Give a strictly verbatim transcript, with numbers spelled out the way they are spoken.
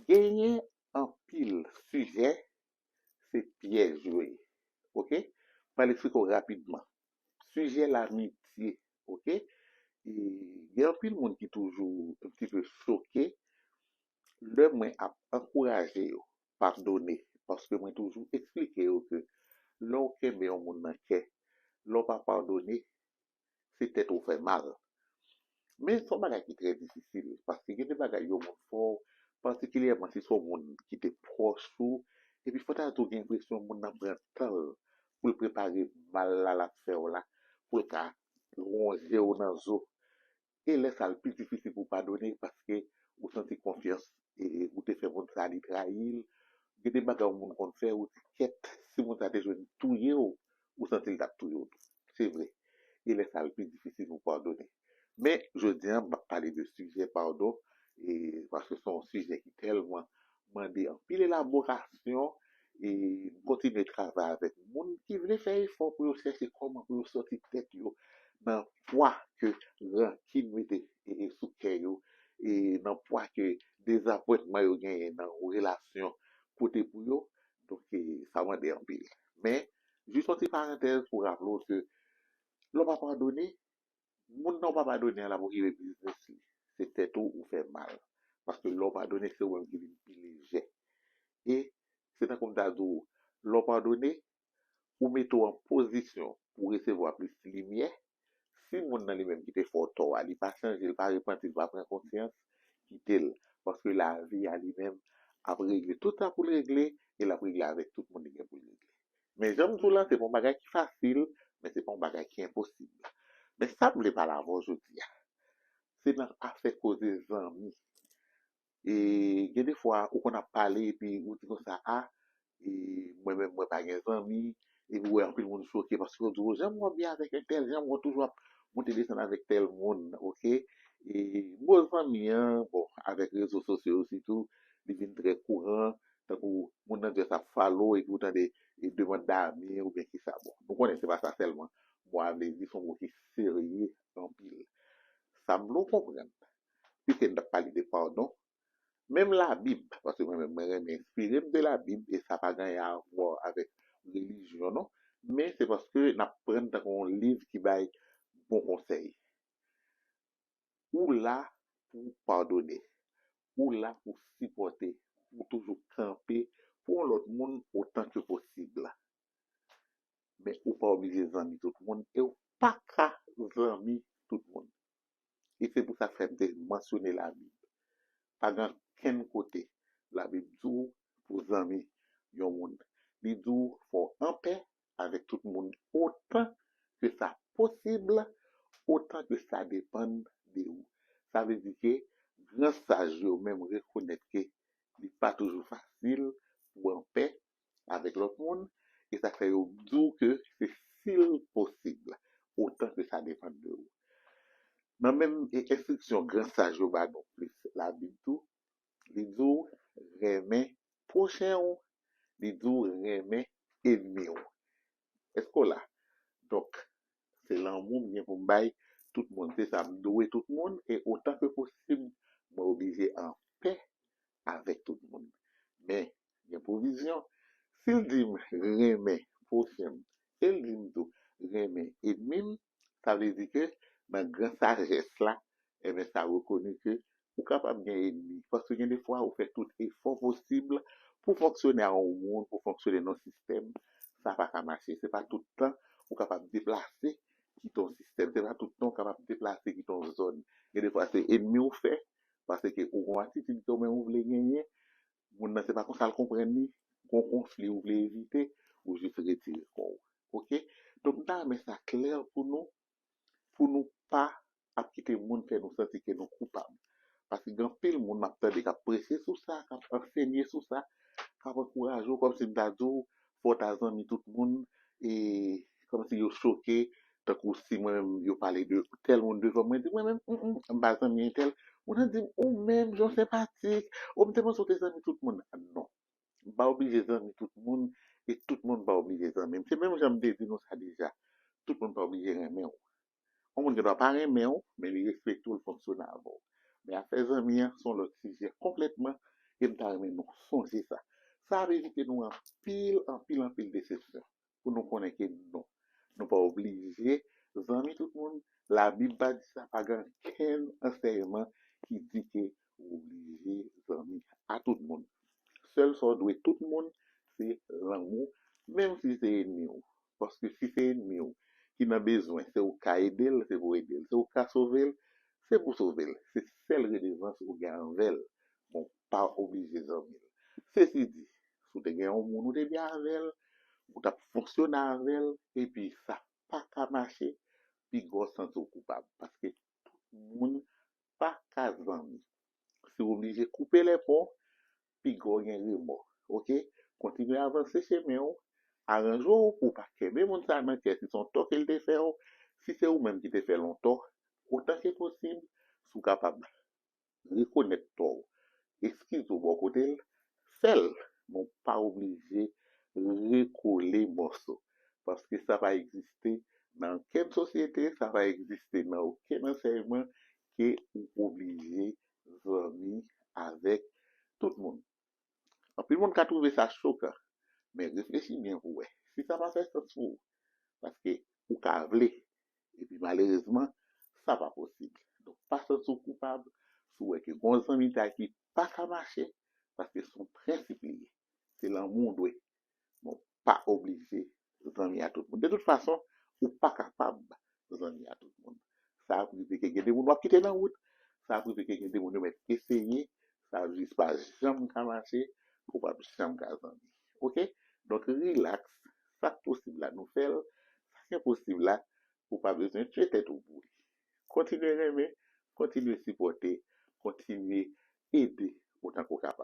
Genyen anpil sijè, se pyèj yo ye. Oke? M pral eksplike w rapidman. Sijè lamitye, oke? E gen anpil moun ki toujou un petit peu choke lè mwen ap ankouraje yo padone, paske mwen toujou eksplike yo ke lè w kenbe yon moun nan kè, lè w pa padone, se tèt ou fè mal. Men se yon bagay ki trè difisil, paske gen de bagay yon moun fè w, patikilyèman si se yon moun ki te pwòch ou, epi fò ta di w gen enpresyon moun nan pran tan l pou l prepare mal la l ap fè w la, pou l ka wonje w nan zo. E lè sa a, l pi difisil pou w padone, paske ou santi konfyans e ou te fè moun sa a, li trayi l. Gen de bagay yon moun konn fè, ou di, kèt, si moun sa a te jwenn touye w, ou santi l t ap touye w tou. Se vre. E lè sa a, l pi difisil pou w padone. Men, jodi a, m ap pale de sijè padon, e paske se yon sijè ki tèlman mande anpil elaborasyon, e m kontinye travay avèk moun ki vle fè efò pou yo chèche kòman pou yo sòti tèt yo nan pwa ke rankin mete e, e sou kè yo, e nan pwa ke dezapwentman yo genyen nan yon relasyon pote pou yo. Donk, e, sa mande anpil. Men, jis yon ti parantèz pou raple w ke lè w pa padone, moun nan w pa padone an l ap okipe biznis li. Se tèt ou ou fè mal. Paske lè w padone, se ou menm ki vin pi lejè. E se tankou m ta di w, lè w padone, ou mete w an pozisyon pou w resevwa plis limyè. Si moun nan li menm ki te fè w tò a, li pa chanje, li pa repanti, li pa pran konsyans, kite l. Paske lavi a li menm ap regle tout sa pou l regle, e l ap regle avèk tout moun li gen pou l regle. Men jan m di w la, se pa yon bagay ki fasil, men se pa yon bagay ki enposib. Men sa m vle pale avè w jodi a, se nan afè koze zanmi. E gen de fwa, ou konn ap pale, epi ou di konsa, a, e mwen menm, mwen pa gen zanmi, epi ou wè anpil moun choke, paske yo di w, jan m wè w byen avèk entèl, jan m wè w toujou ap monte desann avèk tèl moun, oke? E mo zanmi an, bon, avèk rezo sosyo yo sitou, li vin trè kouran, tankou moun nan just ap follow epi ou tande e demande d'amis oubyen kisa. Bon, nou konnen se pa sa sèlman mo a vle di, se yon mo ki serye anpil. Sa m vle w konprann, piske n t ap pale de padon, menm Labib, paske mwen menm mwen renmen enspire m de Labib, e sa pa gen anyen a wè avèk relijyon non, men se paske n ap pran l tankou yon liv ki bay bon konsèy. Ou la pou w padone. Ou la pou w sipòte, pou w toujou kanpe pou yon lòt moun otan ke posib. Men ou pa oblije zanmi tout moun e ou pa ka zanmi tout moun. E se pou sa k fè m te mansyone Labib. Pa gen ankenn kote Labib di w pou w zanmi yon moun. Li di w fò w anpè avèk tout moun otan ke sa posib, otan ke sa depann de ou. Sa vle di ke gran saj yo menm rekonèt ke li pa toujou fasil pou w anpè avèk lòt moun, e sa k fè yo di w ke se si l posib, otan ke sa depann de ou. Nan menm e, enstriksyon gran saj yo ba nou plis Labib tou, li di w renmen pwochen w, li di w renmen ènmi w. Èske w la? Donk, se lanmou m gen pou m bay tout moun. Se sa m dwe tout moun, e otan ke posib, mwen oblije anpè avèk tout moun. Men, gen pwovizyon. Si l di m renmen pwochen m, e l di m tou renmen ènmi m, sa vle di ke nan gran sajès la, ebyen, sa rekoni ke ou kapab gen ènmi. Paske gen de fwa ou fè tout efò posib pou fonksyone a yon moun, pou fonksyone nan yon sistèm, sa pa ka mache. Se pa tout tan ou kapab deplase kite yon sistèm. Se pa tout tan ou kapab deplase kite yon zòn. Gen de fwa se ènmi ou fè, paske ou gen yon atitid ke ou menm ou vle genyen, moun nan se pa konsa l konprann li, gen yon konfli ou vle evite, ou jis retire kò w. Oke? Donk, m ta renmen sa klè pou nou, pou nou pa ap kite moun fè nou santi ke nou koupab. Paske gen anpil moun m ap tande k ap preche sou sa, k ap ansenye sou sa, k ap ankouraje w, kòmsi m ta di w, fò w ta zanmi tout moun, e kòmsi yo choke, tankou si mwen menm yo pale de tèl moun devan mwen, di mwen menm, m, m, m pa zanmi entèl. Moun nan di m, ou menm, jan w senpatik, ou m te panse w te zanmi tout moun. Non. M pa oblije zanmi tout moun, e tout moun pa oblije zanmi m. Se menm jan m te di nou sa deja. Tout moun pa oblije renmen w. Yon moun gendwa pa renmen w, men li respekte w, l fonksyone avè w. Men afè zanmi an, se yon lòt sijè konplètman, E m ta renmen nou sonje sa. Sa ap evite nou anpil, anpil, anpil desepsyon. Pou nou konnen ke non, nou pa oblije zanmi tout moun. Labib pa di sa, pa gen ankenn ansèyman ki di ke ou oblije zanmi a tout moun. Sèl sa w dwe tout moun, se lanmou, menm si se enmi w. Paske si se enmi w ki nan bezwen, se ou ka ede l, se pou ede l. Se ou ka sove l, se pou sove l. Se sèl redevans ou gen anvè l. Bon, pa oblije zanmi l. Sesi di, si w te gen yon moun ou te byen avè l, ou t ap fonksyone avè l, epi sa pa ka mache, piga w santi w koupab. Paske tout moun pa ka zanmi. Si w oblije koupe lè pon, piga w gen remò. Oke? Kontinye avanse chemen w, aranje w pou w pa kenbe moun sa nan kè si se yon tò ke l te fè w, si se ou menm ki te fè l yon tò, otan ke posib, si w kapab rekonèt tò w, eskize w bò kote l, fè l, men w pa oblije rekole mòso. Paske sa pa egziste nan okenn sosyete, sa pa egziste nan okenn ansèyman ke ou oblije zanmi avèk tout moun. Anpil moun ka twouve sa chokan, men reflechi byen pou w wè. Si sa pa fè sans pou ou, paske ou ka vle, epi malerezman, sa pa posib. Donk, pa santi w koupab si w wè ke gen yon zanmitay ki pa ka mache, paske se yon prensip li ye. Se lanmou w dwe. Bon, pa oblije zanmi a tout moun. De tout fason, ou pa kapab zanmi a tout moun. Sa ap rive ke gen de moun w ap kite nan wout, sa ap rive ke gen de moun yo mèt eseye, sa jis pa janm ka mache, ou p ap janm ka zanmi. Oke? Donk, rilaks, sa k posib la, nou fè l, sa k enposib la, ou pa bezwen tye tèt ou pou li. Kontinye renmen, kontinye sipòte, kontinye ede otan ke w kapab.